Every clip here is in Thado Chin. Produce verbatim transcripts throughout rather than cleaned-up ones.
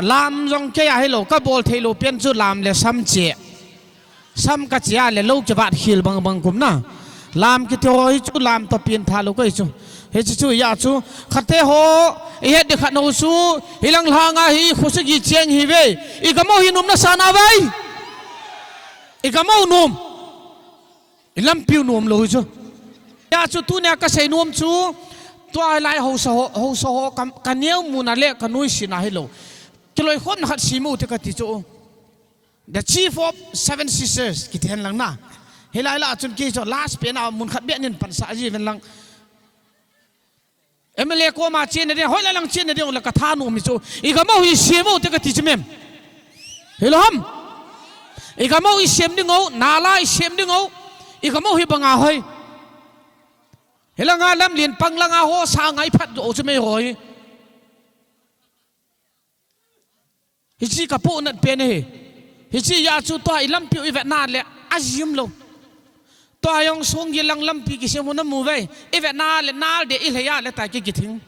Lam jong kei a hilou, kabol theilou pen chu lam le sam che. Sam kache a le lou kivat khel bang bang kumna. Lam kiti ho hi chu lam toh pengtha lou kahi chu. Hiche chu ijeh chu, khatte ho, ihet ding khat nau chu, hilang lhanga hi khosagi cheng hive. Igam u hi nom nasa nave. Igam u nom. Ilampiu nom lou hi chu. Ijeh chu tunia kasei nom chu, tua lai haosa ho, haosa ho ka, kaneo muna le kanoise na hilou. Kiloikhomna khat sem u te kati chu. The chief of seven sisters, kiti hen lang na. Hilai lah a chun kei chu last pen a mun khat beh nin pansah ji ven lang. M L A koma chena ding, hoilai lang chena ding le katha nom hi chu. Igam u hi sem u te kati chu mem. Hilou ham. Igam u isem ding u, nala isem ding u. Igam u hi banga hoi. Hilanga lamlen pang langa ho sa ngai phat jo chu mei hoi. Hiche kapohnat pen ahi. Hiche ijeh chu tua ilampiu ivetna le ajim lou. Tua jong songil lang lampi kisem u namu ve. Ivetna le nal de ilhei a le tai ki kithing.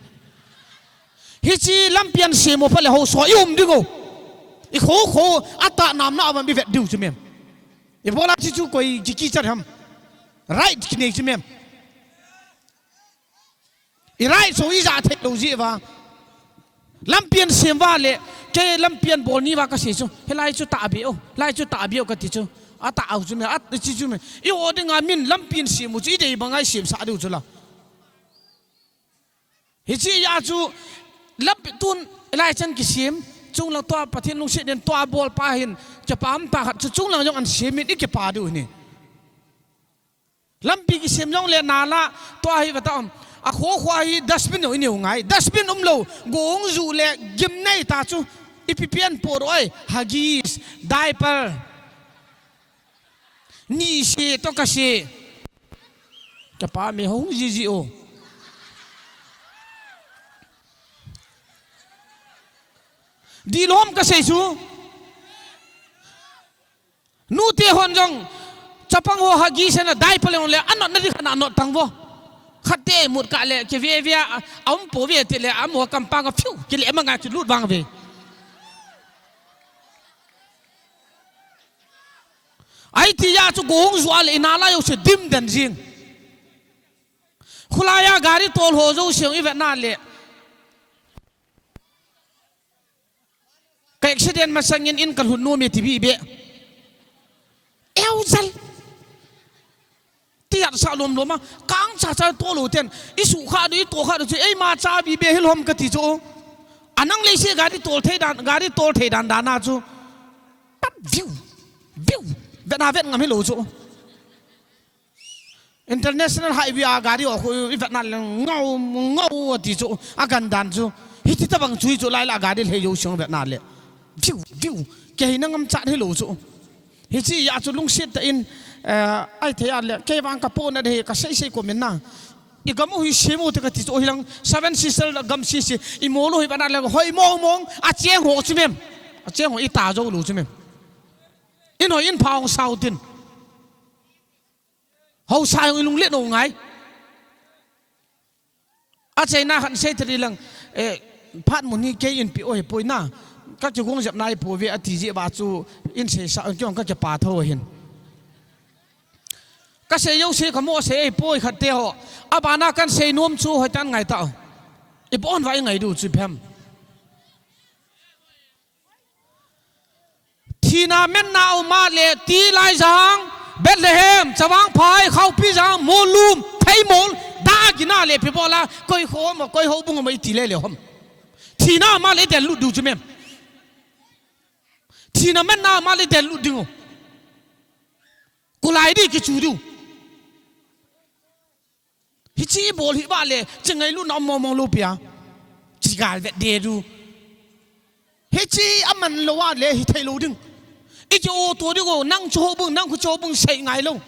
Hiche lampi asem u phat le haosa i um ding u. Ikho kho atah nam na avam ivet diu chu mem. Ibola chi chu koi ki kichat ham. Right kinei chu mem. I right so ija thei lou jeh uva. Lampi asem uva le, kei lampi abol ni uva kasei chu. Hilai chu tahbeh u, lai chu tahbeh u kati chu. Atah u chu me, ati chu me. I o dinga min lampi asem u chu, idei banga isem sah diu chu la. Hiche ijeh chu, lampi tun, lai chan kisem. Chunglang tua Pathen lungset in tua bolpa hin. Kipah um tah khat chu chunglang jong asem in ikipah diu ni. Lampi kisem jong le nala, tua hi vata um. Akho kho hi dustbin jong ineo ngai. Dustbin umlou, gong ju le gimnei ta chu. Ipi pen po roi, Huggies, diaper. Ni se toh kase. Kapa me hung jiji o. Dihlou ham kasei chu. Nute hon jong, chapang ho Huggies ana diaper le anotna ding khat anot tang vo. Khatte mut kah le, kiveve a, aum pouve ti le, amaho kampang a phiu, kile manga chu lut vang ve. Ahi tia chu gong ju a le inala jouse dim den jing. Khulai a gari tol ho jouse ivetna le. Ka accident masangin in kalhun nom e ti bih beh. Eujal. Tiat sa lom lom a, kang cha cha tol u ten, i su kha du, i to kha du chu, eima cha bih beh hilou ham kati chu. Anang lei se gari tol thei dan, gari tol thei dan dan a chu. Tap viu, viu, vet na vet ngam hilou chu. International highway a gari o khu ivetna le ngau, ngau ati chu, agan dan chu. Hiti tabang chu hi chu lai la gari lhei jou sung vetna le. Viu, viu, kei na ngam chat hilou chu. Hiche ijeh chu lungset tah in, eh, ahi thei a le, kei vang kapohnat hi kasei sei ko min na. Igam u hi sem u te kati chu hilang Seven Sister gam sese, imol u hi vetna le, hoi mong mong, acheng ho chu mem. Acheng ho ita jou lou chu mem. In hoi in pha hung sao tin. Haosa jong ilunglet u ngai. Achaina khat sei tadi lang, eh, phat mun hi kei in pi o hi poi na. Ka kigong jep nai pouve ati jeh uva chu in sei sa, kei jong ka kipa tho hin. Ka sei jouse ka mo sei poi khatte ho. Abana kan sei nom chu hoitan ngai tao. Ibon uva ingai diu chu phem. Thina menna um a le, Tilai jang, Bethlehem, Chavang Phai, Khaupi jang, Molum, Theimol, da gina le pi bola, koi kho ma, koi houbung ma iti le le hom. Thina um a le del lut diu chu mem. Thina menna um a le del lut ding u. Kulai di kichu diu. Hiche ibol hi ba le, chi ngailutna um mong mong lou pia. Chi gal vet de du. Hiche aman lou a le, hithei lou ding. I ki o to ding o, nang chu houbung, nang khu chu houbung sei ngai lou.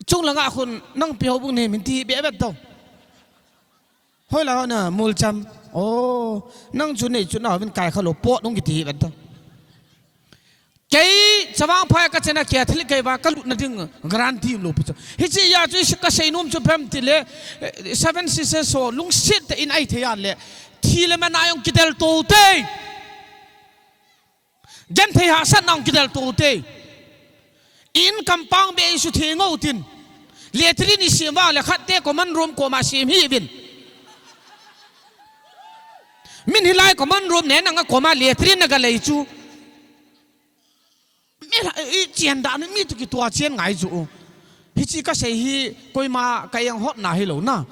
Chung langa khun, nang pi houbung ne min ti be vet to. Hoi la na, Mulcham. O, nang chu nei chu na, vin kai kha lou, pot nung kiti vet to. Kei, Chavang Phai ka chena Catholic kei va ka lutna ding guarantee um lou pi chu. Hiche ijeh chu ka sei nom chu phem ti le, eh, Seven Sisters ho lungset tah in ahi thei a le. Thi le man a jong kidel to te. Genthei hahsatna jong kidel to te. In compound be isu theng u tin. Latrine isem vang le khat te common room koma sem hih uvin. Min hilai common room ne nanga koma latrine naga lei chu. Mi la, i chen dan mi toh kitoh chen ngai chu. Hiche kasei hi koima ka jeng hotna hilou na.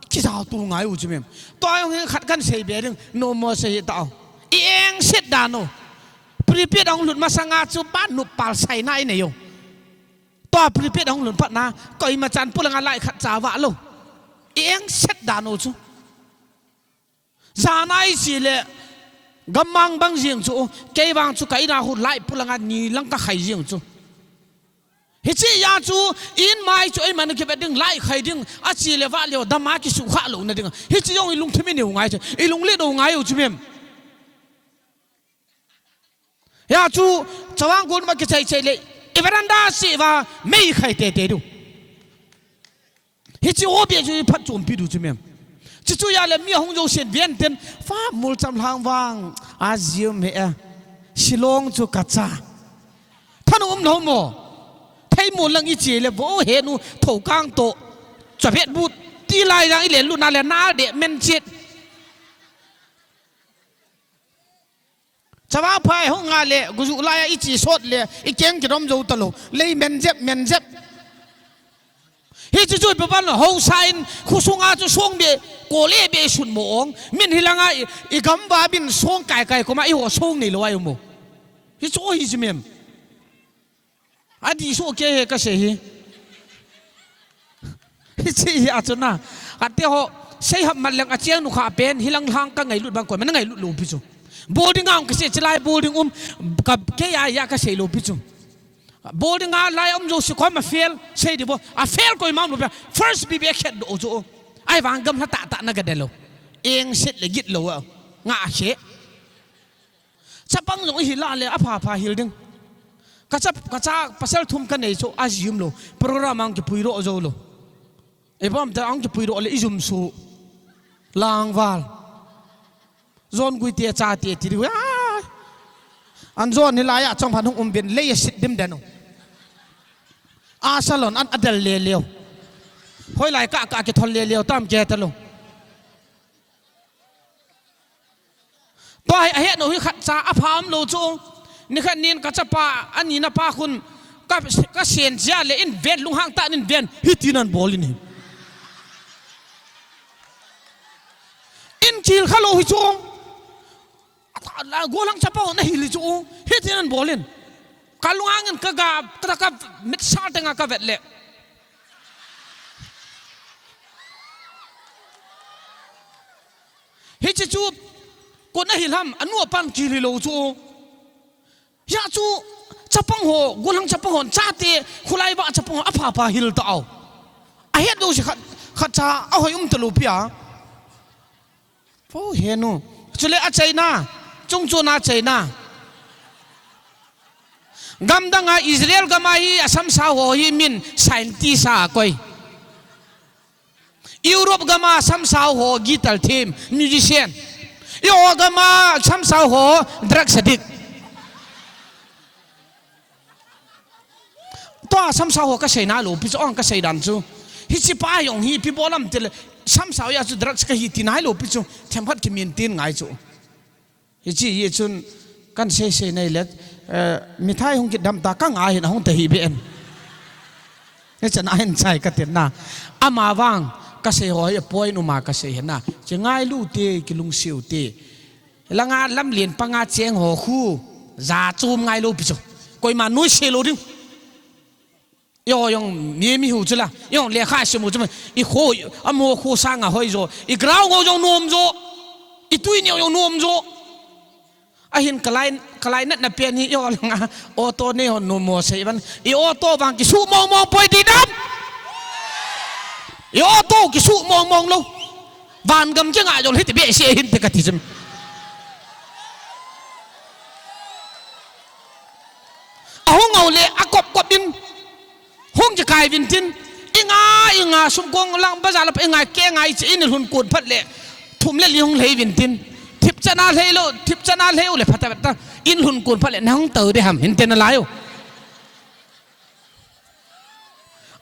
Kija tu ngai u chu mem. Tua jong hi khat kan sei be ding, no more sei hih tao. I engset dan u. Prepaid ahung lut masanga chu pan nupa saina inei u. Tua prepaid ahung lut phat na, koima chan polanga light khat cha vah lou. I engset dan u chu. Jan a iche le, gammang bang jeng chu, kei vang chu ka in a khu light polanga ni lang ka khai jeng chu. Hiche a chu, in mai chu eiman kivet ding, light khai ding, ache le vah leu dam a kisuhkhah louna ding. Hiche jong i lungthim i neo ngai chu, i lunglet u ngai u chu mem. Hia chu, chavang golma kichai chai le, i veranda seh uva, mei khai tei tei diu. Hiche ho beh chu i phatchompi diu chu mem. Chuchu a le mi ahung jousen ven ten, fa mol cham lhang vang, a jiu me a. Shillong chu kacha. Thanom um lou mo. Thei mol lang iche le vo henu thokang toh. Chavet but ti lai jang i len lut na le nal deh men chet. Chava phai hung nga le, guju lai a iche sot le, i keng kidom jou talou. Lei men jep, men jep. Hiche chu ipi ban lou, hausa in, khosunga chu song be, kole be sun mo ong. Min hilanga i, i gam va bin song kai kai koma i ho song nei lou ai mo. Hichu hi chu mem. Adih soh kei hi kasei hi. Hiche hi a chu na. Ate ho, seiham man leng a cheng nu kha pen, hilang lang ka ngailut bang koima na ngailut lou pi chu. Boarding a um kasei, chilai boarding um, ka, kei a, a kasei lou pi chu. Boarding a lai um jouse koima fail, sei di bo. A fail koima um lou pi. First B B A khet doh chu. Ahivang gamla tah tah na ga de lou. Engset le git lou a. Nga khe. Chapang jong ihi lah le apha pha hil ding. Ka cha, ka cha pasal thum ka nei chu a jum lou. Program a hung kipui doh jou lou. Ei bom ta hung kipui doh le i jum su. Langval. Jon gui te cha te ti diu. Ai. An jon hilai a chong phan hung um bin lei a sit dim den u. A salon an a del le leu. Hoilai ka, ka kithol le leu tam ke ta lou. Tua hi ahet nau hi khat cha apha um lou chu. Nikhat nin ka chapa, ani na pa khun ka, ka sen jia le in ven lunghang tah in ven. Hitin an bol in hi. In kil kha lou hi chu. Ata la golang chapa na hil hi chu. Hitin an bol in. Ka lunghang in ka ga, ka, ka mit sal tenga ka vet le. Hiche chu, kona hi lam, anu apan kil hilou chu. Hia chu, chapang ho, golang chapang ho, chate, khulai ba chapang ho, apha pha hil tao. Ahet lou si khat, khat cha, ahoi um talou pia. Po henu. Chule a China, chung chu na China. Gamdang a Israel gam a hi a samsau ho hi min scientist a koi. Europe gam a samsau ho guitar thim, musician. Eiho gam a samsau ho drugs addict. Tua samsau ho kasei nalou pi chu, ong kasei dan chu. Hiche pa jong hi ipi bol am tile, samsau a chu drugs kahi ti nalou pi chu, themkhat kimin tin ngai chu. Hiche hi chun kan sei sei nei le, eh, mithai hung kidam ta ka nga hin ahung ta hi be en. Hiche na hin chai katin na. Ama vang kasei ho hi point uma kasei hin na. Che ngailu te, kilungsiu te. Langa lamlen panga cheng ho khu. Ja chom ngailou pi chu. Koima nuisat lou ding. Eiho jong mi, mi hu chu la. Eiho lekha sim u chu ma. I kho, amo kho sanga hoi jo. I ground ho jong nom jo. I tui neo jong nom jo. Ahin kalai, kalai natna pen hi eiho langa. Auto nei hon nom mo sei van. I auto vang kisu mong mong poi di dam. I auto kisu mong mong lou. Van gam kinga jong hiti behseh hin te kati jim. Ahung ngau le akop kop in. Hung kikai vin tin. Inga, inga, sumkong lang bazar la pa inga, ke ngai che in lhun kun phat le. Thum le li hung lhei vin tin. Thip chana lhei lo, thip chana lhei u le phata ta. In lhun kun pha le nang tau de ham, hin tin a lai u.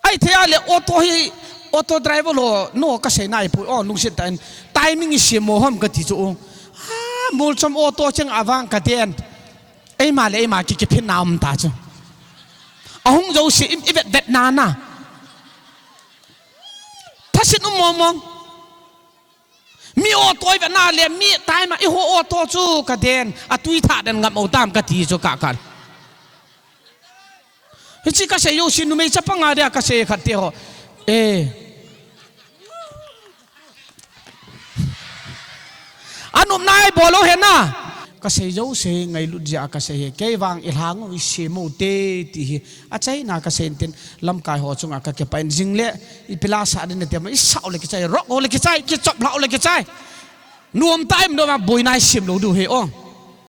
Ai thei a le auto hi, auto driver lo, no ka sei nai pu, o, lungset ta in. Timing i sim mo ham ka ti chu. A, mol chom auto cheng avang ka ten. Eima le eima ki, kiphin na um ta chu. Ahung jo si i, i vet vet na na. Thasin um mong mong. Mi auto i vet na le, mi taima i ho auto chu ka den. A tui tha den ngam o tam ka ti chu ka kal. Hichi ka sei jo si numei chapang a dia ka sei khat te ho. Eh. Anop nai bolo he na. Ka sei jo se ngailut jia ka sei he. Kei vang i lhang u i sim u te ti hi. A chai na ka sei tin lamkai ho chunga ka kepa in jing le i pila sa din te ma i sau le kichai, rock ho le kichai, kichop hlau le kichai. Nuam ta im nuam a boi nai sim lo du he o.